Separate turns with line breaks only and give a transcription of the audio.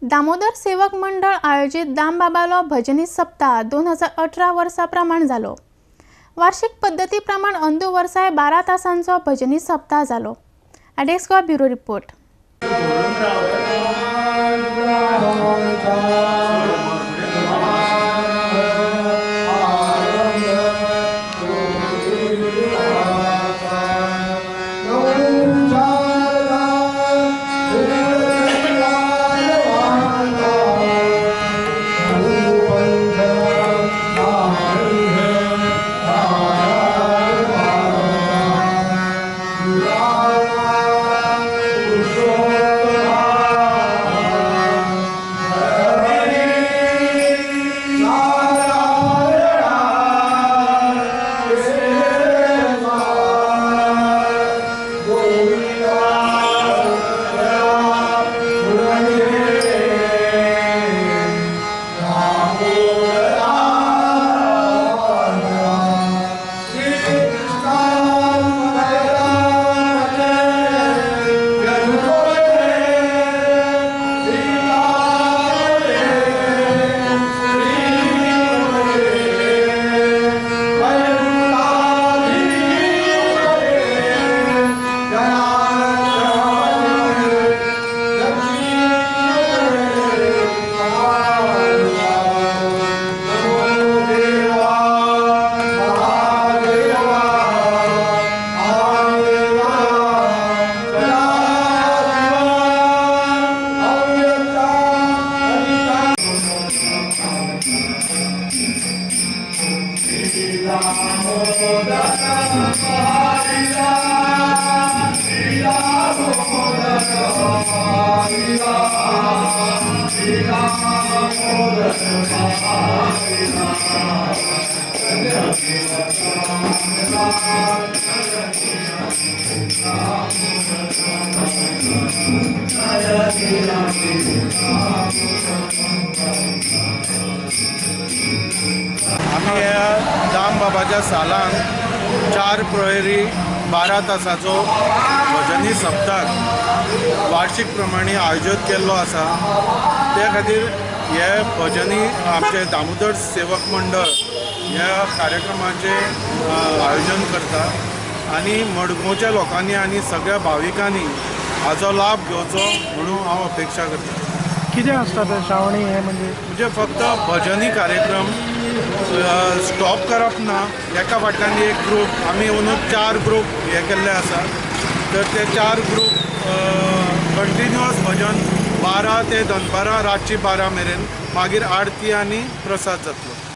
दामोदर सेवक मंडळ आयोजित दामबाबालो भजनी सप्ताह 2018 वर्सा प्रमाण जालो। वार्षिक पद्दती प्रमाण अंदू वर्साय 12 तासांचो भजनी सप्ताह जालो। आडेक्स गोवा ब्युरो रिपोर्ट।
आमी ह्या दामबाबाच्या सालान 4 प्रहरी 12 तासाचो भजनी सप्ताक वार्षिक प्रमाणे आयोजित केल्लो आसा। ते खातीर हे भजनी आमचे दामोदर सेवक मंडळ ह्या कार्यक्रमाचें आयोजन करता आनी मडगांवच्या लोकांनी आनी सगळ्या भाविकांनी हाचो लाभ घेवचो म्हणून हांव अपेक्षा करता।
कितें आसता तें श्रावणी हें
म्हणजे फक्त भजनी कार्यक्रम स्टॉप करप ना, एका फाटल्यान एक ग्रूप आमी अंदू 4 ग्रूप हे केल्ले आसा, तर ते 4 ग्रूप कंटिन्युअस भजन 12 ते दनपारां रातची 12 मेरेन, मागीर आरती आनी प्रसाद जातलो।